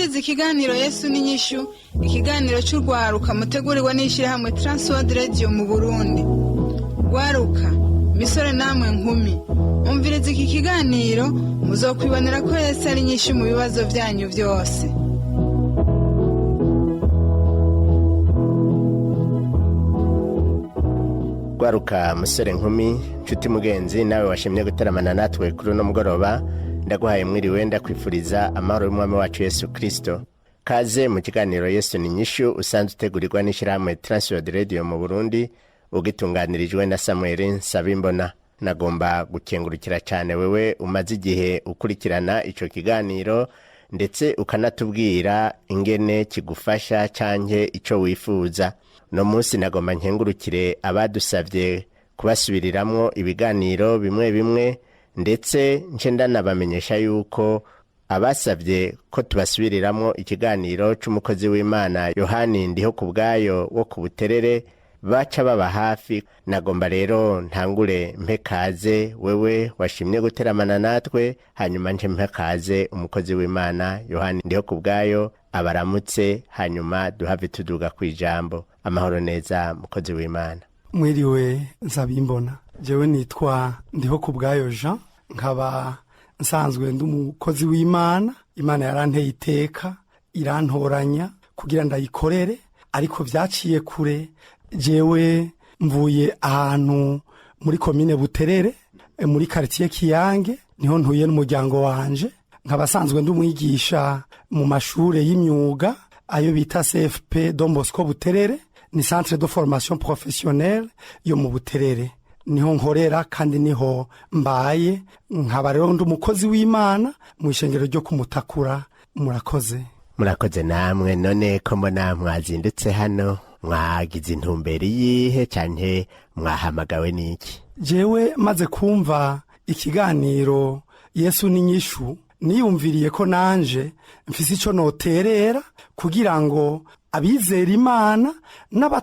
Mwumvirize ikiganiro Yesu n'inyishu, ikiganiro cy'urwaruka mutegurirwa n'ishyirahamwe Transworld Radio mu Burundi. Rwaruka, misore namwe nkumi, umvirize iki kiganiro, muzokwibonera ko Yesu ari inyishu mu bibazo byanyu byose. Rwaruka, musore, nkumi, nshuti, mugenzi, nawe washimye gutaramana natwe kuri uno mugoroba, ndaguhaye mwiriwe, ndakwifuriza amahoro y'Umwami wacu Yesu Kirisito. Kaze mu kiganiro Yesu ni Nyishu, usanzwe utegurirwa n'ishyirahamwe Transworld Radio mu Burundi, ugitunganirijwe na Samuel Nsabimbona. Nagomba gukengurukira cyane wewe umaze igihe ukurikirana icyo kiganiro, ndetse ukanatubwira ingene kigufasha canke icyo wifuza. No munsi nagomba nkengurukire abadusabye kubasubiriramwo ibiganiro bimwe bimwe, ndetse nce ndanabamenyesha yuko abasabye ko tubasubiriramwo ikiganiro c'umukozi w'Imana Yohani Ndiho ku Bwayo wo ku Buterere baca baba hafi. Nagomba rero ntangure mpe kaze wewe washimye guteramana natwe, hanyuma nce mpe kaze umukozi w'Imana Yohani Ndiho ku Bwayo abaramutse, hanyuma duhave tuduga ku ijambo. Amahoro neza, mukozi w'Imana? Mwiriwe, Nsabimbona. Jewe nitwa Ndiho ku Bwayo Jean, nkaba nsanzwe ndi umukozi w'Imana. Imana yaranteye iteka, irantoranya kugira ndayikorere, ariko byaciye kure. Jewe mvuye ahantu muri komine Buterere, muri quartier Kiyange, niho ntuye n'umuryango wanje. Nkaba asanzwe ndi umwigisha mu mashure y'imyuga, ayo bita CFP Don Bosco Buterere, ni centre de formation professionnelle yo mu Buterere. Niho nkorera kandi niho mbaye. Nkaba rero ndi umukozi w'Imana mu ishengero ryo Kumutakura. Murakoze. Murakoze namwe. None ko mbona mwazindutse hano, mwagize intumbero iyihe canke mwahamagawe n'iki? Jewe maze kumva ikiganiro Yesu n'inyishu, niyumviriye ko nanje mfise ico noterera kugira ngo abizera Imana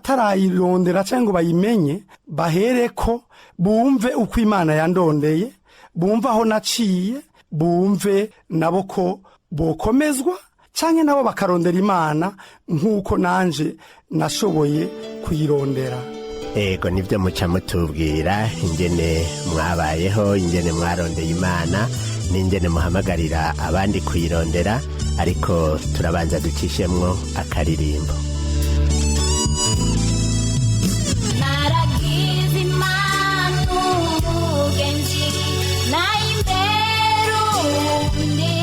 n'abatarayirondera cyangwa ngo bayimenye bahereko bumve uko Imana yandondeye, bumve aho naciye, bumve nabo ko bokomezwa cyangwa nabo bakarondera Imana nk'uko nanje nashoboye kuyirondera. Ego, nibyo, muca mutubwira ingene mwabayeho, ingene mwarondeye Imana n'ingene muhamagarira abandi kuyirondera, ariko turabanza ducishemwo akaririmbo. Naragize Imana umugenzi, nayimbera uwundi,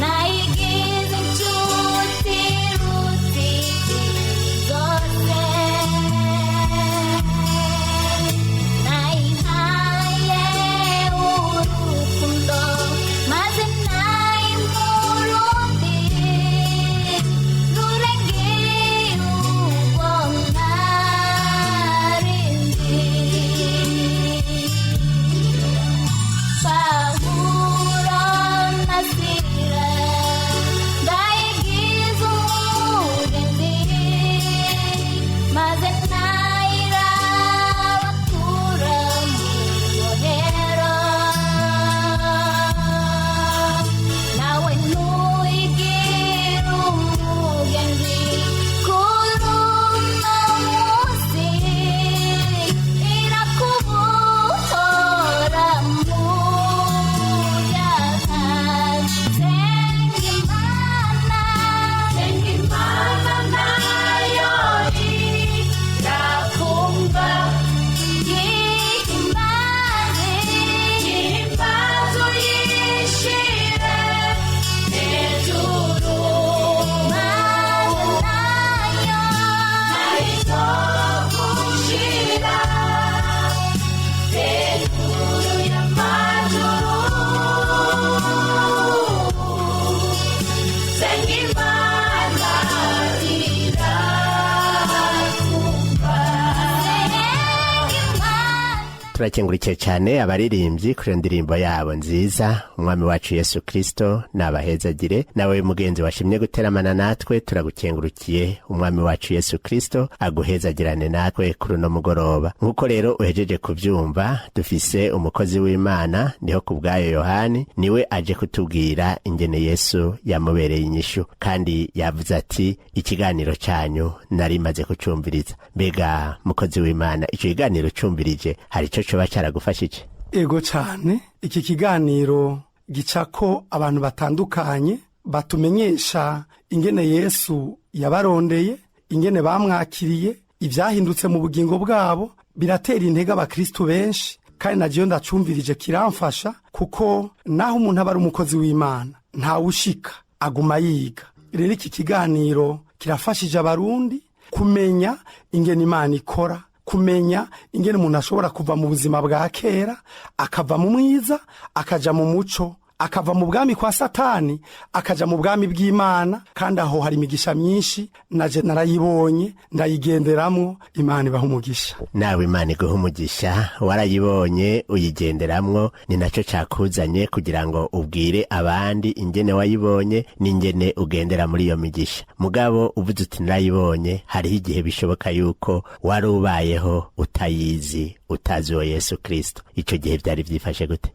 nayigize inshuti iruta zose, nayihaye urukundo maze nayimbura undi. Turakengurikiye cyane abaririmbyi kuri iyo ndirimbo yabo nziza. Umwami wacu Yesu Kirisito nabahezagire. Nawe mugenzi washimye guteramana natwe, turagukengurukiye. Umwami wacu Yesu Kirisito aguhezagirane natwe kuri uno mugoroba. Nk'uko rero uhejeje kubyumva, dufise umukozi w'Imana niho ku bwayo Yohani, niwe aje kutubwira ingene Yesu yamubereye inyishu. Kandi yavuze ati: "Ikiganiro cyanyu nari maze kucumviriza." Mbega mukozi w'Imana, icyo kiganiro ucumvirije hari icyo coba caragufashije? Ego cyane. Iki kiganiro gicako abantu batandukanye batumenyesha ingene Yesu yabarondeye, ingene bamwakiriye, ibyahindutse mu bugingo bwabo, biratera intege abakristu benshi. Kandi nagiyo ndacumvirije kiramfasha, kuko naho umuntu aba ari umukozi w'Imana ntawushika, aguma yiga. Rero iki kiganiro kirafashije Abarundi kumenya ingene Imana ikora, kumenya ingene umuntu ashobora kuva mu buzima bwa kera akava mu mwiza akaja mu muco, akava mu bwami kwa Satani akaja mu bwami bw'Imana. Kandi aho hari imigisha myinshi. Naje narayibonye, ndayigenderamwo. Imana ibaha umugisha. Nawe Imana iguha umugisha. Warayibonye, uyigenderamwo, ni nacyo cakuzanye kugira ngo ubwire abandi ingene wayibonye n'ingene ugendera muri iyo migisha. Mugabo uvuze uti narayibonye, hariho igihe bishoboka yuko wari ubayeho utayizi, utazi uwo Yesu Kristo. Ico gihe byari byifashe gute?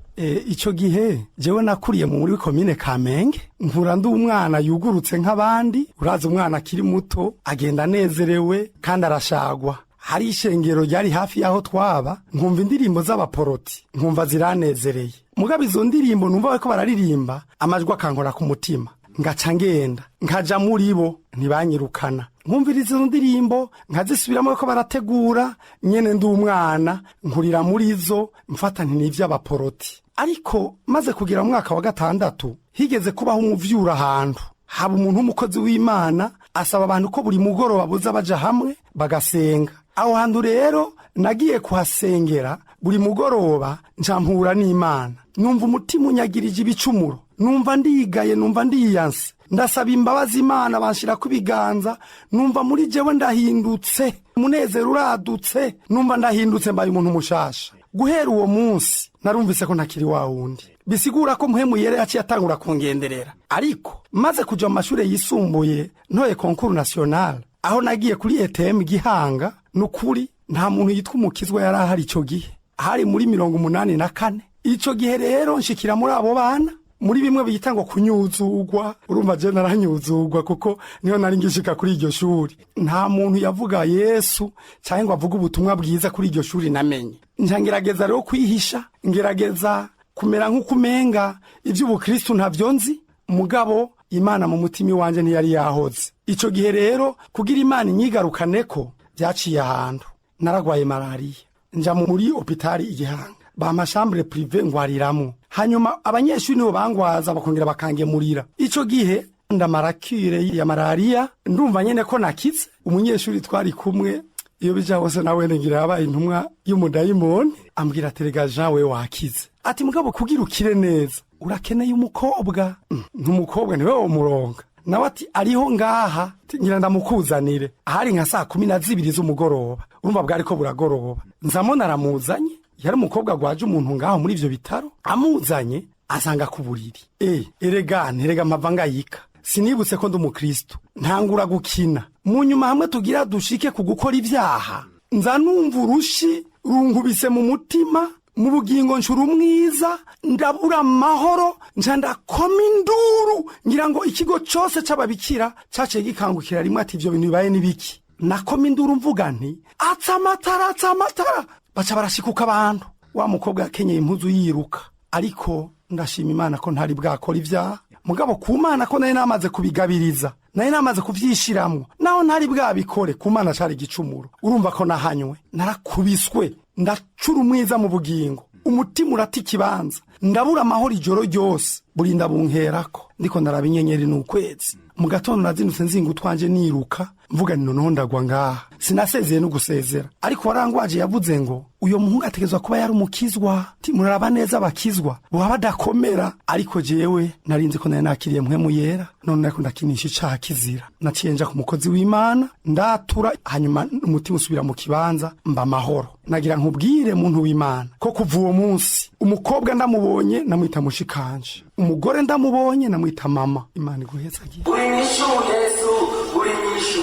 Ico gihe jewe nakuriye muri komine Kamenge, nkura ndi umwana yugurutse nk'abandi. Urazi umwana akiri muto agenda anezerewe kandi arashagwa. Hari ishengero ryari hafi y'aho twaba, nkumva indirimbo z'abaporoti, nkumva ziranezereye. Mugabo izo ndirimbo numva bariko bararirimba, amajwi akankora ku mutima, ngaca ngenda nkaja muri bo, ntibanyirukana. Nkumviriza izo ndirimbo, nkazisubiramo ko barategura nyene. Ndi umwana nkurira muri zo, mfata nti n'ivy'abaporoti. Ariko maze kugira mu mwaka wa gatandatu, higeze kubaho umuvyura ahantu haba umuntu w'umukozi w'Imana, asaba abantu ko buri mugoroba buza baja hamwe bagasenga. Aho hantu rero nagiye kuhasengera buri mugoroba, nca mpura n'Imana. Numva umutima unyagirije ibicumuro, numva ndigaye, numva ndiyanse, ndasaba imbabazi Imana, banshirako ibiganza, numva muri jewe ndahindutse, umunezero uradutse, numva ndahindutse, mbaye umuntu mushasha. Guhera uwo munsi narumvise ko ntakiri wa wundi, bisigura ko Mpwemu Yera yaciye atangura kungenderera. Ariko maze kuja mu mashure yisumbuye, ntoye concours national, aho nagiye kuri ETM Gihanga, nukuri nta muntu yitwa umukizwa yari ahari ico gihe. Hari muri 84. Ico gihe rero nshikira muri abo bana muri bimwe bita ngo kunyuzugwa. Urumva je naranyuzugwa, kuko niho nari ngishika kuri iryo shuri. Nta muntu yavuga Yesu cyangwa ngo avuge ubutumwa bwiza kuri iryo shuri namenye. Nca ngerageza rero kwihisha, ngerageza kumera nk'ukumenga iby'ubukristu ntabyo nzi. Mugabo Imana mu mutima iwanje ntiyari yahoze. Ico gihe rero kugira Imana inyigarukane ko byaciye ahantu, naragwaye malariya, nja muri hôpital Igihanga, bampa chambre privée ngwariramwo. Hanyuma abanyeshuri nibo bangwaza, bakongera bakangemurira. Ico gihe ndamara cure ya malariya, ndumva nyene ko nakize. Umunyeshuri twari kumwe, iyo bija hose nawe ngira yabaye intumwa y'umudayimoni, ambwira ati: "Rega Jean, we wakize," ati, "mugabo kugira ukire neza urakeneye umukobwa." Ntumukobwa niwe womuronga nawe. Ati: "Ariho ngaha." Ati: "Ngira ndamukuzanire." Ahari nka saa 12 z'umugoroba, urumva bwari ko buragoroba. Nzamo naramuzanye, yari umukobwa agwaje umuntu ngaho muri ivyo bitaro. Amuzanye asanga ku buriri. Erega nterega mpava ngayika, sinibutse ko ndi umukristo, ntangura gukina. Mu nyuma hamwe tugira dushike ku gukora ibyaha, nza numva urushi runkubise mu mutima, mu bugingo nshura umwiza, ndabura amahoro, nca ndakoma induru, ngira ngo ikigo cose c'ababikira caciye gikangukira rimwe, ati: "Ivyo bintu bibaye n'ibiki?" Nakoma induru mvuga nti: "Atsa amatara, atsa amatara!" Baca barashikuka abantu, wa mukobwa yakenyeye impuzu yiruka. Ariko ndashima Imana ko ntari bwakora ibyaha. Mugabo ku Mana ko nari namaze kubigabiriza, nari namaze kuvyishiramwo, naho ntari bwabikore, ku Mana cari igicumuro. Urumva ko nahanywe, narakubiswe, ndacura umwiza mu bugingo, umutima urata ikibanza, ndabura amahoro ijoro ryose, burinda bunkerako ndiko ndaraba inyenyeri n'ukwezi. Mu gatondo nazindutse nzinga utwanje niruka. Mvuga ni noneho ndagwa ngaha, sinasezeye no gusezera. Ariko warangwaje yavuze ngo uyo muhungu ategerezwa kuba yari umukizwa, ti muraraba neza abakizwa boba badakomera. Ariko jewe narinzi ko nari nakiriye Mpwemu Yera, none ariko ndakinisha icaha kizira. Naciye nja ku mukozi w'Imana, ndatura, hanyuma umutima usubira mu kibanza, mba amahoro. Nagira nkubwire, muntu w'Imana, ko kuva uwo munsi umukobwa ndamubonye namwita mushikanje, umugore ndamubonye namwita mama. Imana iguhezagiye. Uri inyishu Yesu, uri inyishu.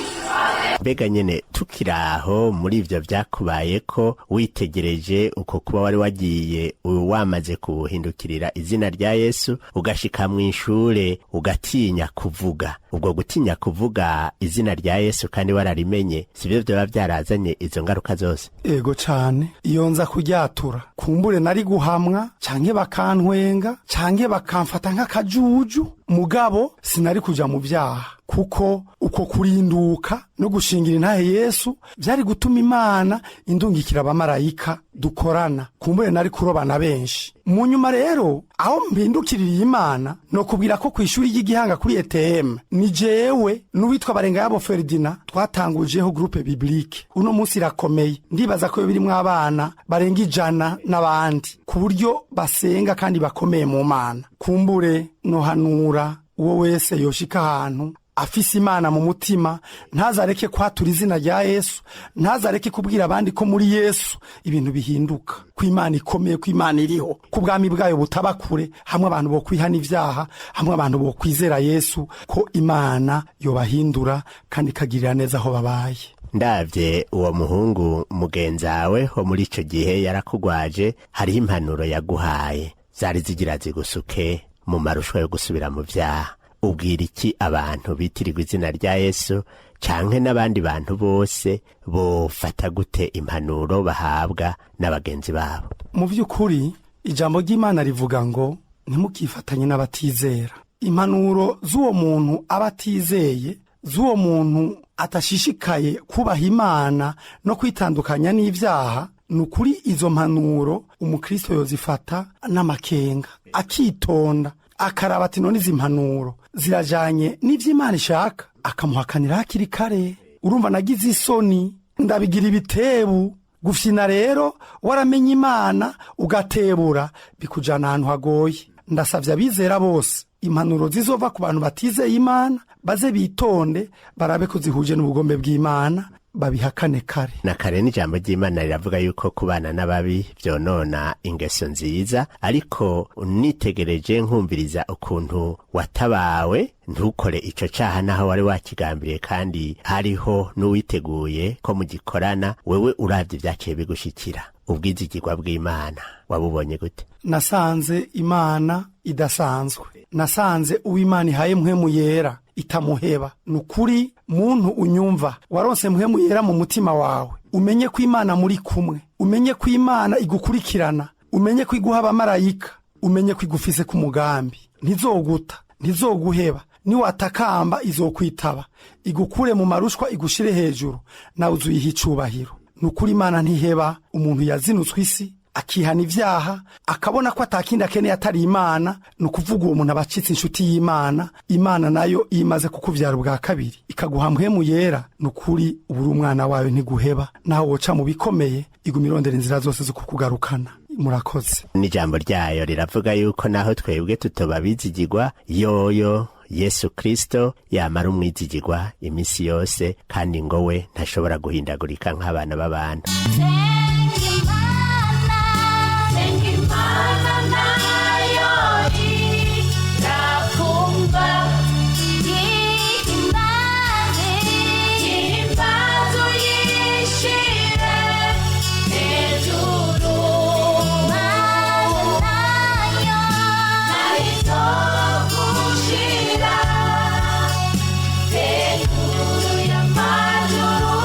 Mbega nyene tukiri aho muri ivyo vyakubaye, ko witegereje uko kuba wari wagiye wamaze kuhindukirira izina rya Yesu, ugashika mw'ishure ugatinya kuvuga, ubwo gutinya kuvuga izina rya Yesu kandi wararimenye, sivyo vyoba vyarazanye izo ngaruka zose? Ego cane. Iyo nza kuryatura, kumbure nari guhamwa canke bakantwenga canke bakamfata nk'akajuju, mugabo sinari kuja mu vyaha, kuko uko kurinduka no gushingira intahe Yesu vyari gutuma Imana indungikira abamarayika dukorana, kumbure nari kurobana benshi. Mu nyuma rero aho mpindukiririye Imana, no kubwira ko kw'ishuri ry'Igihanga kuri ETM ni jewe n'uwitwa Barengayabo Ferdinand twatangujeho groupe biblique. Uno munsi irakomeye, ndibaza ko birimwo abana barenga 100 n'abandi, ku buryo basenga kandi bakomeye mu Mana. Kumbure nohanura uwo wese yoshika ahantu afise Imana mu mutima, ntazareke kwatura izina rya Yesu, ntazareke kubwira abandi ko muri Yesu ibintu bihinduka, ko Imana ikomeye, ko Imana iriho, ko ubwami bwayo butaba kure, hamwe abantu bo kwihana ibyaha, hamwe abantu bo kwizera Yesu, ko Imana yobahindura kandi ikagirira neza aho babaye. Ndabye uwo muhungu mugenzawe wo muri ico gihe yarakugwaje, hariho impanuro yaguhaye zari zigira zigusuke mu marushwa yo gusubira mu vyaha. Ubwira iki abantu bitirirwa izina rya Yesu canke n'abandi bantu bose? Bofata gute impanuro bahabwa n'abagenzi babo? Mu by'ukuri ijambo ry'Imana rivuga ngo ntimukifatanye n'abatizera. Impanuro z'uwo muntu aba atizeye, z'uwo muntu atashishikaye kubaha Imana no kwitandukanya n'ibyaha, ni ukuri izo mpanuro umukristo yozifata n'amakenga, akitonda, akaraba ati none izi mpanuro zirajanye n'ivy'Imana ishaka, akamuhakanira hakiri kare. Urumva nagize isoni, ndabigira ibitebu. Gufyina rero waramenye Imana ugatebura, bikujana ahantu hagoye. Ndasavye abizera bose, impanuro zizova ku bantu batizeye Imana baze bitonde, barabe ko zihuje n'ubugombe bw'Imana, babihakane kare. Na kare n'ijambo ry'Imana riravuga yuko kubana n'ababi vyonona ingeso nziza. Ariko unitegereje, nkumviriza ukuntu watabawe ntukore ico caha naho wari wakigambiriye, kandi hariho n'uwiteguye ko mugikorana wewe, uravye vyaciye bigushikira, ubwizigirwa bw'Imana wabubonye gute? Nasanze Imana idasanzwe. Nasanze uw'Imana ihaye Mpwemu Yera itamuheba. Ni ukuri, muntu unyumva waronse Mpwemu Yera mu mutima wawe, umenye ko Imana muri kumwe, umenye ko Imana igukurikirana, umenye ko iguha abamarayika, umenye ko igufise ku mugambi. Ntizoguta, ntizoguheba. Niwatakamba izokwitaba, igukure mu marushwa, igushire hejuru, nawe uzuyiha icubahiro. Ni ukuri Imana ntiheba umuntu yazinutswe isi, akihana ibyaha, akabona ko atakindi akeneye atari Imana. Ni ukuvuga uwo muntu aba acitse inshuti y'Imana. Imana nayo iyo imaze kukubyara ubwa kabiri, ikaguha Mpwemu Yera, ni ukuri uba uri umwana wayo, ntiguheba. Naho woca mu bikomeye, iguma irondera inzira zose zo kukugarukana. Murakoze. N'ijambo ryayo riravuga yuko naho twebwe tutoba bizigirwa, yoyo Yesu Kristo yamara umwizigirwa iminsi yose, kandi ngo we ntashobora guhindagurika nk'abana b'abantu. Imana, senga Imana nayo irakumva. Ihimbaze, ihimbaze uyishire hejuru, maze nayo nayo izogushira hejuru y'amajuru.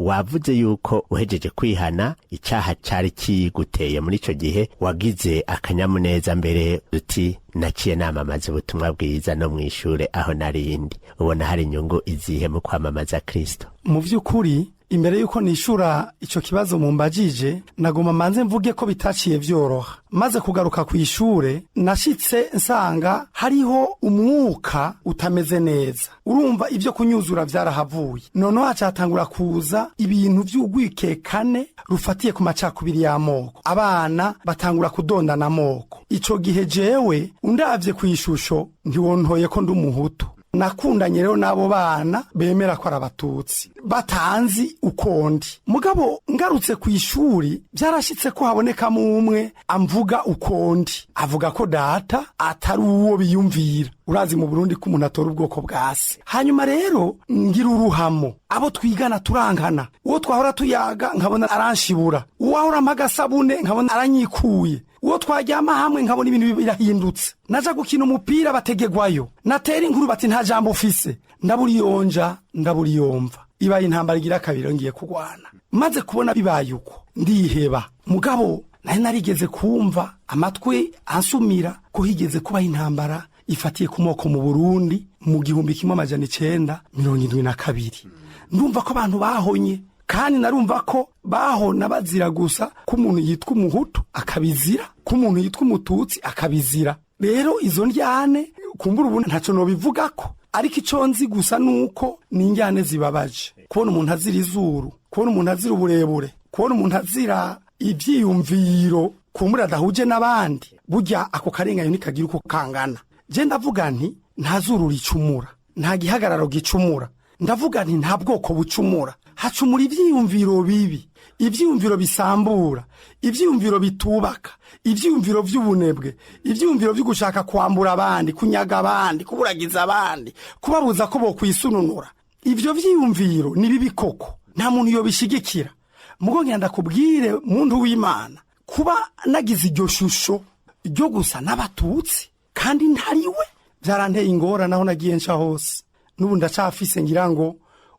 Wavuze yuko uhejeje kwihana icyaha cyari kiguteye muri icyo gihe, wagize akanyamuneza mbere uti naciye namamaza ubutumwa bwiza no mu ishure aho narindi. Ubona hari inyungu izihe mu kwamamaza Kristo? Mu by'ukuri, imbere y'uko nishura icyo kibazo mumbajije, nagomba manze mvuge ko bitaciye byoroha. Maze kugaruka ku ishure, nashitse nsanga hariho umwuka utameze neza. Urumva, ibyo kunyuzura byarahavuye, noneho hacatangura kuza ibintu by'urwikekane rufatiye ku macakubiri y'amoko. Abana batangura kudondana amoko. Ico gihe jewe undavye ku ishusho ntiwontoye ko ndi umuhutu. Nakundanye rero n'abo bana bemera ko ari abatutsi, batanzi ukondi. Mugabo ngarutse ku ishuri, byarashitse ko habonekamo umwe amvuga ukondi, avuga ko data atari uwo biyumvira. Urazi mu Burundi ko umuntu atora ubwoko bwa se. Hanyuma rero ngira uruhamo, abo twigana turankana. Uwo twahora tuyaga nkabona aranshibura, uwahora ampa agasabune nkabona aranyikuye, uwo twaryama hamwe nkabona ibintu birahindutse. Naja gukina umupira bategegwayo, natera inkuru bati nta jambo ufise. Ndabura iyonja, ndabura iyomva. Ibaye intambara igira kabiri ngiye kurwana. Maze kubona bibaye uko, ndiheba. Mugabo nari narigeze kumva amatwi ansumira ko higeze kubaho intambara ifatiye ku moko mu Burundi mu 1972. Ndumva ko abantu bahonye, kandi narumva ko bahona bazira gusa ko umuntu yitwa umuhutu akabizira, ko umuntu yitwa umututsi akabizira. Rero izo ndyane kumbura ubu ntacyo nobivugako, ariko icyo nzi gusa nuko ni indyane zibabaje. Kubona umuntu azira izuru, kubona umuntu azira uburebure, kubona umuntu azira ibyiyumviro kumbura adahuje n'abandi, burya ako karenganyo ntikagira uko kangana. Je ndavuga nti nta zuru ricumura, nta gihagararo gicumura. Ndavuga nti nta bwoko bucumura, hacumura ibyiyumviro bibi, ibyiyumviro bisambura, ibyiyumviro bitubaka, ibyiyumviro by'ubunebwe, ibyiyumviro byo gushaka kwambura abandi, kunyaga abandi, kuburagiza abandi, kubabuza ko bokwisununura. Ibyo byiyumviro ni bibi koko, nta muntu yobishigikira. Mugo ngenda ndakubwire, muntu w'Imana, kuba nagize iryo shusho ryo gusa n'abatutsi kandi ntariwe, byaranteye ingorane aho nagiye nca hose. N'ubu ndacafise ngira ngo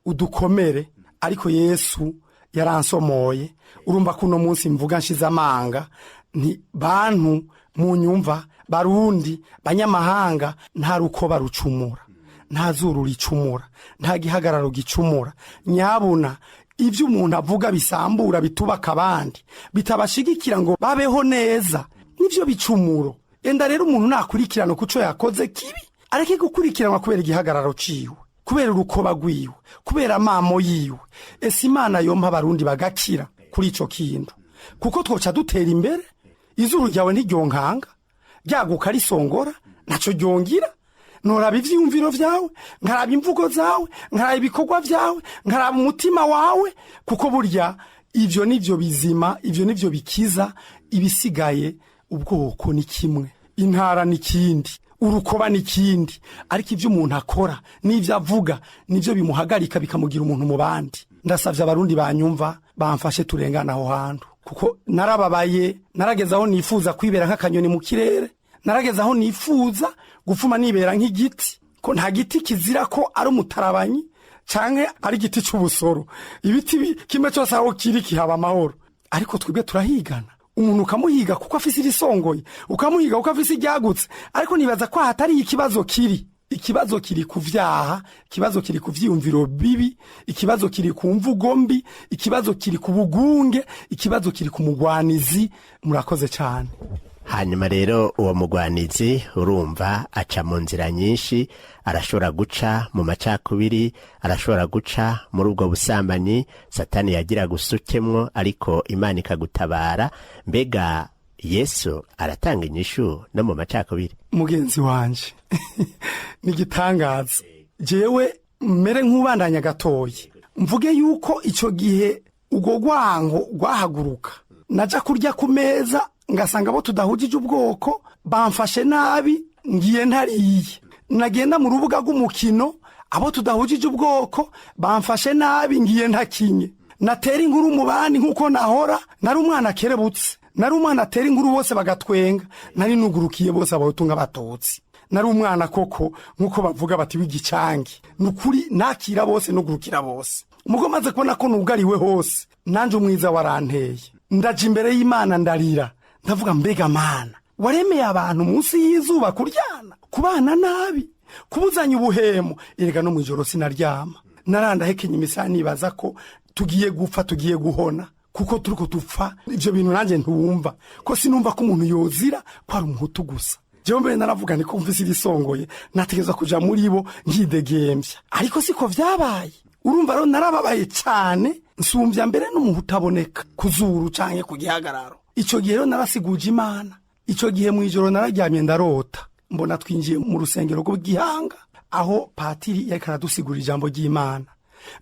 udukomere, ariko Yesu yaransomoye. Urumva ko uno munsi mvuga nshize amanga nti bantu munyumva, Barundi, banyamahanga, nta rukoba rucumura, nta zuru ricumura, nta gihagararo gicumura. Nyabuna ibyo umuntu avuga bisambura, bitubaka abandi, bitabashigikira ngo babeho neza, nibyo bicumuro. Enda rero umuntu nakurikirana kuco yakoze kibi, areke gukurikiranwa kubera igihagararo ciwe, kubera urukoba rwiwe, kubera amamo yiwe. Ese Imana yompa abarundi bagakira kuri ico kintu, kuko twoca dutera imbere. Izuru ryawe ntiryonkanga, ryaguka risongora naco ryongira. Noraba ivyiyumviro vyawe, nkaraba imvugo zawe, nkaraba ibikorwa vyawe, nkaraba umutima wawe, kuko burya ivyo nivyo bizima, ivyo nivyo bikiza. Ibisigaye, ubwoko ni kimwe, intara ni kindi, urukoba ni kindi, ariko ivyo umuntu akora n'ivyo avuga nivyo bimuhagarika, bikamugira umuntu mu bandi. Ndasavye abarundi banyumva bamfashe turengana aho hantu, kuko narababaye. Narageze aho nifuza kwibera nk'akanyoni mu kirere, narageze aho nifuza gupfuma nibera nk'igiti, ko nta giti kizira ko ari umutarabanyi canke ari igiti c'ubusoro. Ibiti kimwe cyose aho kiri kihaba amahoro, ariko twebwe turahigana. Umuntu ukamuhiga kuko afise irisongoye, ukamuhiga kuko afise iryagutse. Ariko nibaza ko hatari ikibazo kiri. Ikibazo kiri ku vyaha, ikibazo kiri ku vyiyumviro bibi, ikibazo kiri ku mvugo mbi, ikibazo kiri ku bugunge, ikibazo kiri ku mugwanizi. Murakoze cyane. Hanyuma rero uwo mugwanizi, urumva, aca mu nzira nyinshi. Arashobora guca mu macakubiri, arashobora guca muri ubwo busambanyi Satani yagira gusukemwo, ariko Imana ikagutabara. Mbega Yesu aratanga inyishu no mu macakubiri? Mugenzi wanje, ni igitangaza. Jewe mere nk'ubandanya gatoyi, mvuge yuko icyo gihe ubwo rwango rwahaguruka, naja kurya ku meza ngasanga abo tudahujije ubwoko bamfashe nabi, ngiye ntariye. Nagenda mu rubuga rw'umukino, abo tudahujije ubwoko bamfashe nabi, ngiye ntakinye. Natera inkuru mu bandi nk'uko nahora, nari umwana akerebutse, nari umwana atera inkuru bose bagatwenga, nari nugurukiye bose, abahutu nk'abatutsi. Nari umwana koko, nk'uko bavuga bati w'igicangi. Ni ukuri, nakira bose, nugurukira bose. Mugo maze kubona ko nugariwe hose, nanje umwiza waranteye, ndaja imbere y'Imana ndarira, ndavuga: "Mbega Mana, waremeye abantu munsi y'izuba kuryana, kubana nabi, kubuzanya ubuhemo?" Erega no mw'ijoro sinaryama, narandahekenya imisaya, nibaza ko tugiye gupfa, tugiye guhona, kuko turiko dupfa ivyo bintu nanjye ntiwumva ko sinumva ko umuntu yozira ko ari umuhutu gusa. Jewe mbere naravuga niko mvise irisongoye, nategerezwa kuja muri bo nkidegembya, ariko siko vyabaye. Urumva rero narababaye cane, nsumvya mbere n'umuhutu aboneka ku zuru canke ku gihagararo. Ico gihe rero narasiguje Imana. Ico gihe mw'ijoro nararyamye, ndarota mbona twinjiye mu rusengero rw'Igihanga, aho patiri yariko aradusigura ijambo ry'Imana,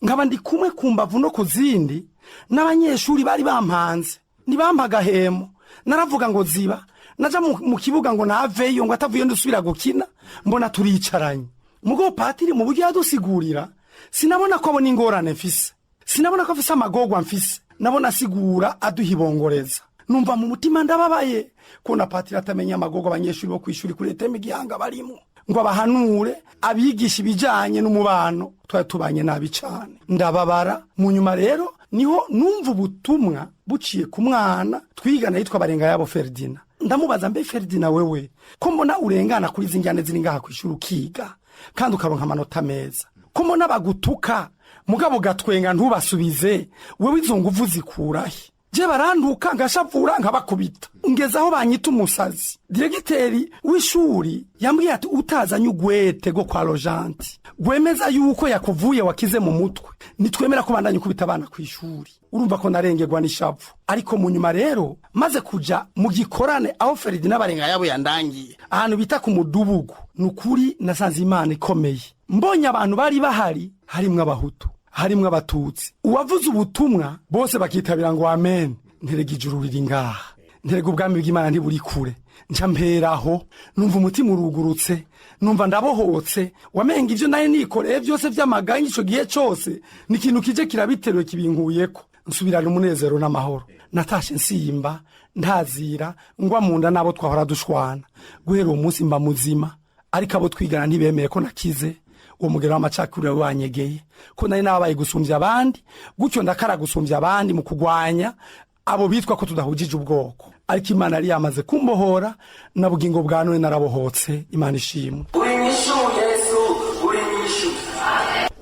nkaba ndi kumwe ku mbavu no ku zindi n'abanyeshuri bari bampanze. Ntibampa agahemo, naravuga ngo ziba, naja mu kibuga ngo naveyo, ngo atavuye ndusubira gukina. Mbona turicaranye, mugo patiri mu buryo yadusigurira sinabona ko abona ingorane mfise, sinabona ko afise amagorwa mfise. Nabona asigura aduhibongoreza, numva mu mutima ndababaye kubona patiri atamenya amagorwa abanyeshuri bo kw'ishuri kuri ETM Gihanga barimo, ngo abahanure, abigisha ibijanye n'umubano. Twari tubanye nabi cane, ndababara. Mu nyuma rero niho numva ubutumwa buciye ku mwana twigana yitwa Barenga yabo Ferdina. Ndamubaza: "Mbe Ferdina, wewe ko mbona urengana kuri izi njyane ziri ngaha kw'ishuri, ukiga kandi ukaronka amanota meza, ko mbona bagutuka mugabo gatwenga ntubasubize, wewe izo nguvu zikurahe?" "Je barantuka ngashavura nkabakubita, ngeze aho banyita umusazi. Diregiteri w'ishuri yambwiye ati: 'Utazanye ugwete rwo kwa rojanti gwemeza yuko yakuvuye wakize mu mutwe, nitwemera ko bandanye ukubita abana ku ishuri.'" Urumva ko narengerwa n'ishavu. Ariko mu nyuma rero maze kuja mu gikorane aho Feridina Barenga yabo yandangiye, ahantu bita ku Mudubugu, ni ukuri nasanze Imana ikomeye. Mbonye abantu bari bahari, harimwo abahutu, harimwo abatutsi, uwavuze ubutumwa bose bakitabira ngo amen. Nterega ijuru riri ngaha, nterega ubwami bw'Imana ntiburi kure. Nca mperaho numva umutima urugurutse, numva ndabohotse. Wamenga ivyo nari nikoreye byose vy'amaganya ico gihe cose ni ikintu kije kirabiteruye kibinkuyeko, nsubirana umunezero n'amahoro. Natashe nsimba, ntazira ngwa mu nda n'abo twahora dushwana. Guhera uwo munsi mba muzima, ariko abo twigana ntibemeye ko nakize. Uwo mugero w'amacakubiri wanyegeye ko nari nababaye gusumbya abandi, gutyo ndakara gusumbya abandi mu kugwanya abo bitwa ko tudahujije ubwoko. Ariko Imana yari yamaze kumbohora, na bugingo bwa none narabohotse. Imana ishimwe. Uri inyishu Yesu, uri inyishu.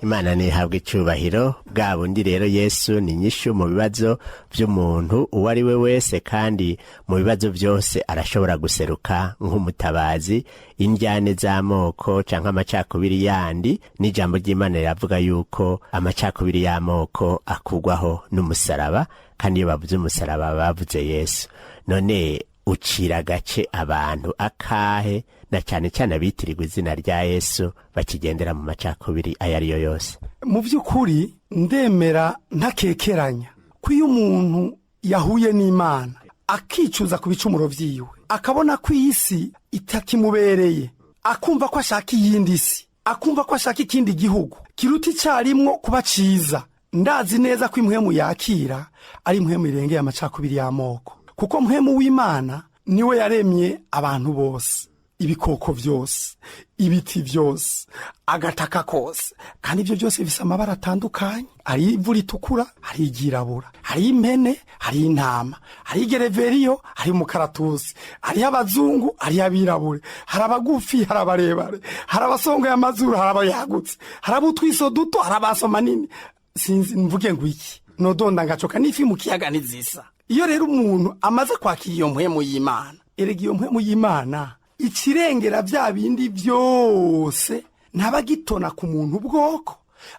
Imana ntihabwa icyubahiro. Bwa bundi rero Yesu ni inyishu mu bibazo by'umuntu uwo ari we wese, kandi mu bibazo byose arashobora guseruka nk'umutabazi. Indyane z'amoko cyangwa amacakubiri yandi, n'ijambo ry'Imana riravuga yuko amacakubiri y'amoko akugwaho n'umusaraba, kandi iyo bavuze umusaraba bavuze Yesu. None ucira agace abantu akahe, na cyane cyane abitirirwa izina rya Yesu bakigendera mu macakubiri ayo ari yo yose? Mu by'ukuri ndemera ntakekeranya ko iyo umuntu yahuye n'Imana, akicuza ku bicumuro byiwe, akabona ko iyi si itakimubereye, akumva ko ashaka iyindi si, akumva ko ashaka ikindi gihugu kiruta icyarimwo kuba ciza, ndazi neza ko impwemu yakira ari impwemu irengeye amacakubiri y'amoko, kuko mpwemu w'Imana niwe yaremye abantu bose, ibikoko byose, ibiti byose, agataka kose. Kandi ibyo byose bifise amabara atandukanye: hari ivu ritukura, hari iryirabura, hari impene, hari intama, hari igereveriyo, hari umukaratusi, hariho abazungu, hariho abirabure, hari abagufi, hari abarebare, hari abasongoye amazuru, hari abayagutse, hari abutwiso duto, hari abaso manini. Sinzi mvuge ngo iki, nodonda ngacoka n'ifi mu kiyaga ntizisa. Iyo rero umuntu amaze kwakira iyo mpwemu y'Imana, erega iyo mpwemu y'Imana ikirengera bya bindi byose. Ntabagitona ku muntu ubwoko,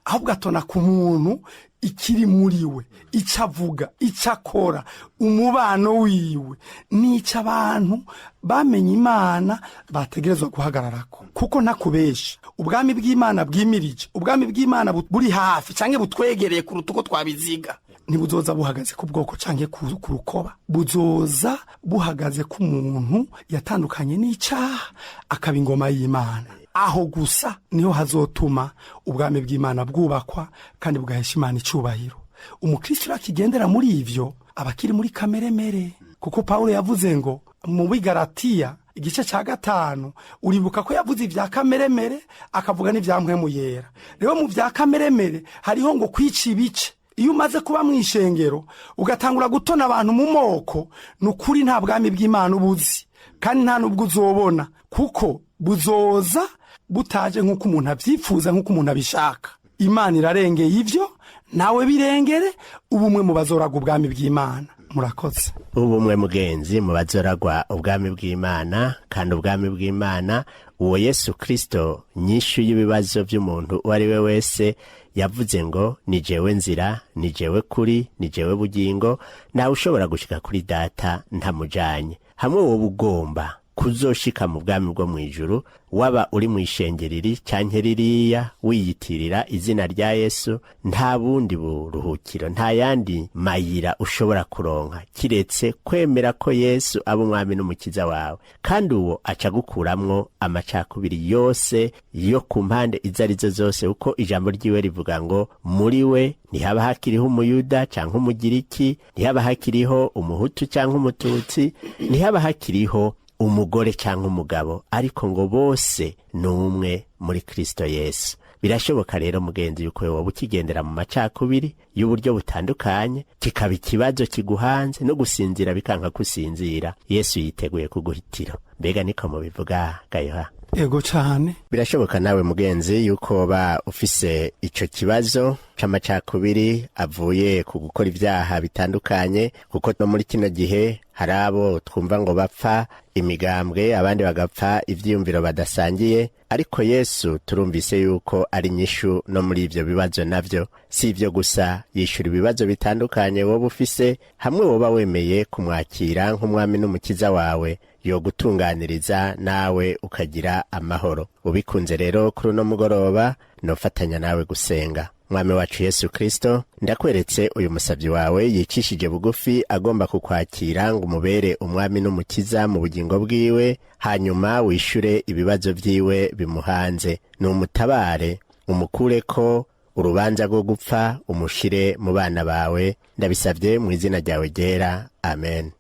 ahubwo atona ku muntu ikiri muri we, icyo avuga, icyo akora, umubano wiwe, n'icyo abantu bamenye Imana bategerezwa guhagararako. Kuko ntakubesha, ubwami bw'Imana bwimirije, ubwami bw'Imana buri hafi cyangwa butwegereye kuruta uko twabiziga, ntibuzoza buhagaze ku bwoko cyangwa ku rukoba. Buzoza buhagaze ku muntu yatandukanye n'icyaha, akaba ingoma y'Imana. Aho gusa niho hazotuma ubwami bw'Imana bwubakwa kandi bugahesha Imana icyubahiro. Umukristo akigendera muri ibyo aba akiri muri kameremere, kuko Pawulo yavuze ngo Mu Bigaratiya igice cya 5, uribuka ko yavuze ibya kameremere, akavuga n'ibya Mpwemu Yera. Rero mu bya kameremere hariho ngo kwica ibice. Iyo umaze kuba mu ishengero ugatangura gutona abantu mu moko, ni ukuri nta bwami bw'Imana ubuzi, kandi nta n'ubwo uzobona, kuko buzoza butaje nk'uko umuntu abyifuza, nk'uko umuntu abishaka. Imana irarengeye ibyo, nawe birengere, ubumwe mu bazoraga ubwami bw'Imana. Murakoze. Ubumwe, mugenzi, mu bazoragwa ubwami bw'Imana. Kandi ubwami bw'Imana, uwo Yesu Kirisito, nyishu y'ibibazo by'umuntu uwo ari we wese, yavuze ngo: "Ni jewe nzira, ni jewe kuri, ni jewe bugingo, ntawe ushobora gushika kuri Data ntamujanye." Hamwe wowe ugomba kuzoshika mu bwami bwo mu ijuru, waba uri mu ishengeriri canke ririya, wiyitirira izina rya Yesu, nta bundi buruhukiro, nta yandi mayira ushobora kuronka kiretse kwemera ko Yesu aba umwami n'umukiza wawe. Kandi uwo aca gukuramwo amacakubiri yose yo ku mpande izo arizo zose, kuko ijambo ryiwe rivuga ngo muri we ntihaba hakiriho Umuyuda canke Umugiriki, ntihaba hakiriho Umuhutu canke Umututsi, ntihaba hakiriho umugore cyangwa umugabo, ariko ngo bose ni umwe muri Kristo Yesu. Birashoboka rero, mugenzi, yuko wowe ukigendera mu macakubiri y'uburyo butandukanye, kikaba ikibazo kiguhanze, no gusinzira bikanka kusinzira. Yesu yiteguye kuguhitiro. Mbega niko mubivuga, Gayoha? Ego cane. Birashoboka nawe, mugenzi, yuko woba ufise ico kibazo c'amacakubiri avuye ku gukora ibyaha bitandukanye, kuko no muri kino gihe hari abo twumva ngo bapfa imigambwe, abandi bagapfa ivyiyumviro badasangiye. Ariko Yesu turumvise yuko ari nyishu no muri ivyo bibazo. Navyo si ivyo gusa, yishura ibibazo bitandukanye woba ufise. Hamwe woba wemeye kumwakira nk'umwami n'umukiza wawe, yo gutunganiriza nawe ukagira amahoro. Ubikunze rero, kuri uno mugoroba nofatanya nawe gusenga. Mwami wacu Yesu Kristo, ndakweretse uyu musabyi wawe yicishije bugufi, agomba kukwakira ngo umubere umwami n'umukiza mu bugingo bwiwe, hanyuma wishyure ibibazo byiwe bimuhanze. Numutabare, umukure ko urubanza rwo gupfa, umushire mu bana bawe. Ndabisabye mu izina ryawe ryera, amen.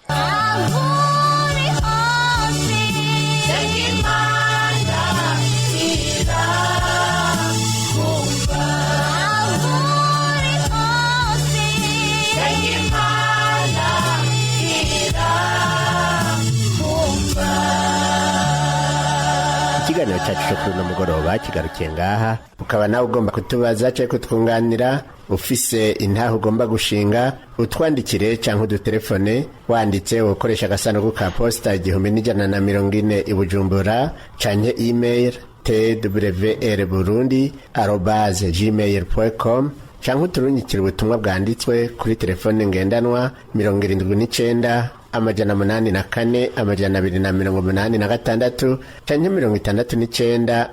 Aho uri hose, Imana irakumva. Aho uri hose, Imana irakumva. Ikiganiro cyacu cyo kuri uno mugoroba kigarukiye ngaha. Ukaba nawe ugomba kutubaza cyangwa kutwunganira, ufise intaho ugomba gushinga, utwandikire cyangwa udutelefone. Wanditse ukoresha agasanduku ka posita 1140 i Bujumbura, canke email twrburundi@gmail.com, canke uturungikire ubutumwa bwanditswe kuri telefone ngendanwa 79 804 286, canke 69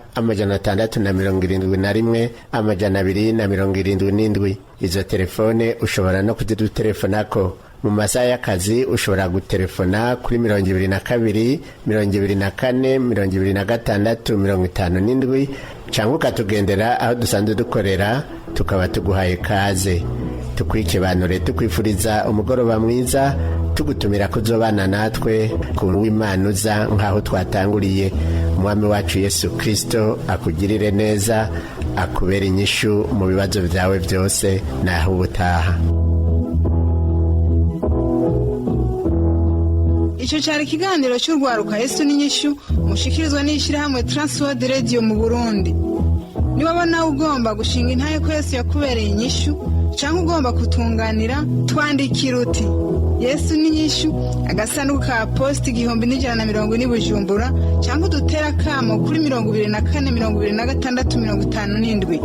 671 277. Izo telefone ushobora no kuzidutelefonako mu masaha y'akazi. Ushobora gutelefona kuri 22 24 26 57, cyangwa ukatugendera aho dusanzwe dukorera, tukaba tuguhaye kaze. Tukwikibanure, tukwifuriza umugoroba mwiza, tugutumira kuzobana natwe ku w'Imana uza nk'aho twatanguriye. Umwami wacu Yesu Kirisito akugirire neza, akubera inyishu mu bibazo byawe byose. Naho ubutaha. Icyo cyari ikiganiro cy'urwaruka Yesu n'inyishu, mushikirizwa n'ishyirahamwe Transworld Radio mu Burundi. Niba nawe ugomba gushinga intahe ko Yesu yakubereye inyishu, cyangwa ugomba kutunganira, twandikira uti: "Yesu n'inyishu, agasanduku ka posita 1140 Bujumbura", cyangwa udutere akamo kuri 24 26 57.